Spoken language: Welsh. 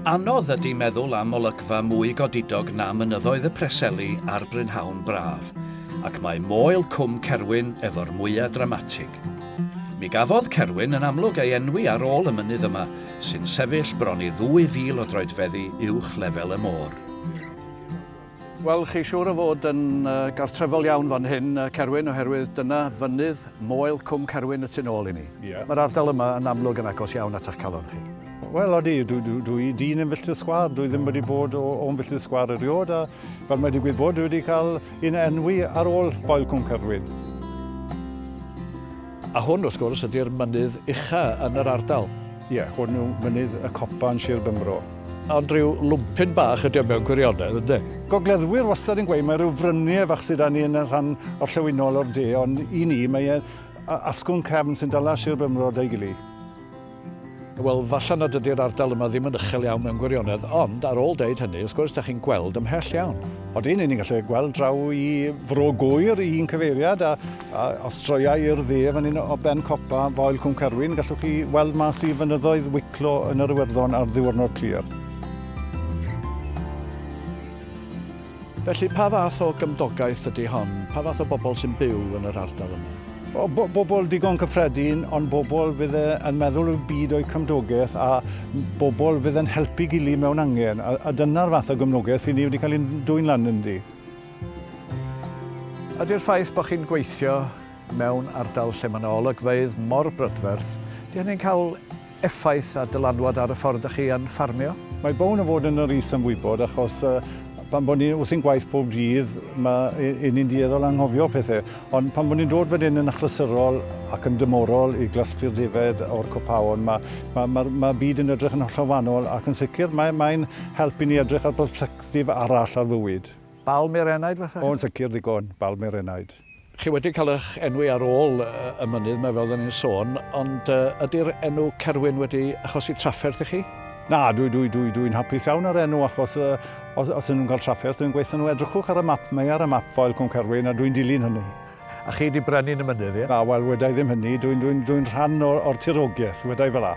Anodd ydy meddwl am olygfa mwy godidog na mynyddoedd y Preseli ar brynhawn braf, ac mae Moel Cwm Cerwyn efo'r mwyaf dramatig. Mi gafodd Cerwyn yn amlwg ei enwi ar ôl y mynydd yma, sy'n sefyll bron i 2,000 o droedfeddi uwch lefel y môr. Wel, chi siŵr o fod yn gartrefol iawn fan hyn, Cerwyn, oherwydd dyna fynydd Moel Cwm Cerwyn y tu nôl i ni. Yeah. Mae'r ardal yma yn amlwg yn agos iawn at eich calon chi. Wel, odi, dwi dyn yn filltir sgwâr, dwi ddim wedi bod o'n filltir sgwâr erioed, a fel mae digwydd bod, dwi wedi cael un enwi ar ôl Foel Cwm Cerwyn. A hwn, wrth gwrs, ydy'r mynydd ucha yn yr ardal. Ie, yeah, hwn yw mynydd y copa yn Sir Benfro. Ond rhyw lwmpyn bach ydy o mewn gwirionedd, ynddi? Gogleddwyr wastad yn gweud mae rhyw fryniau fach sydd â ni yn y rhan orllewinol o'r de, ond i ni mae e asgwrn cefn sy'n dala Sir Benfro da'i gilydd. Wel, falle nad ydy'r ardal yma ddim yn uchel iawn mewn gwirionedd, ond ar ôl deud hynny, wrth gwrs, da chi'n gweld ymhell iawn. Odyn, ni'n gallu gweld draw i Fro Gwyr i un cyfeiriad, a os troiau i'r dde fan hyn o ben copa Foel Cwm Cerwyn, gallwch chi weld mas i fynyddoedd Wiclo yn yr Iwerddon ar ddiwrnod clir. Felly, pa fath o gymdogaeth ydy hon? Pa fath o bobl sy'n byw yn yr ardal yma? O, bobl digon cyffredin, ond bobl fydd yn meddwl o'r byd o'i cymdogaeth a bobl fydd yn helpu gili mewn angen. A dyna'r fath o gymdogaeth i ni wedi cael ein dwyn lan ynddi. Ydy'r ffaith bod chi'n gweithio mewn ardal lle mae yna olygfeydd mor brydferth, di hynny'n cael effaith a dylanwad ar y ffordd ydych chi yn ffarmio? Mae bown o fod yn yr is-ymwybod achos pan bod ni wrth ein gwaith pob dydd, mae ni'n dueddol anghofio pethau. Ond pan bod ni'n dod fan hyn yn achlysurol ac yn dymorol i glasglu'r defaid o'r copaon, mae byd yn edrych yn hollol wahanol ac yn sicr mae'n helpu ni edrych ar bersbectif arall ar fywyd. Balm i'r enaid falle? O, yn sicr ddigon, balm i'r enaid. Chi wedi cael eich enwi ar ôl y mynydd, mae fel oedden ni'n sôn, ond ydy'r enw Cerwyn wedi achosi trafferth i chi? Na, dwi'n hapus iawn ar enw achos os ydyn nhw'n cael trafferth, dwi'n gweithio nhw edrychwch ar y map, mae ar y map Foel Cwm Cerwyn a dwi'n dilyn hynny. A chi di brenin y mynydd, ie? Na, wel, wedai ddim hynny, dwi'n rhan o'r tirogaeth, wedai fel la.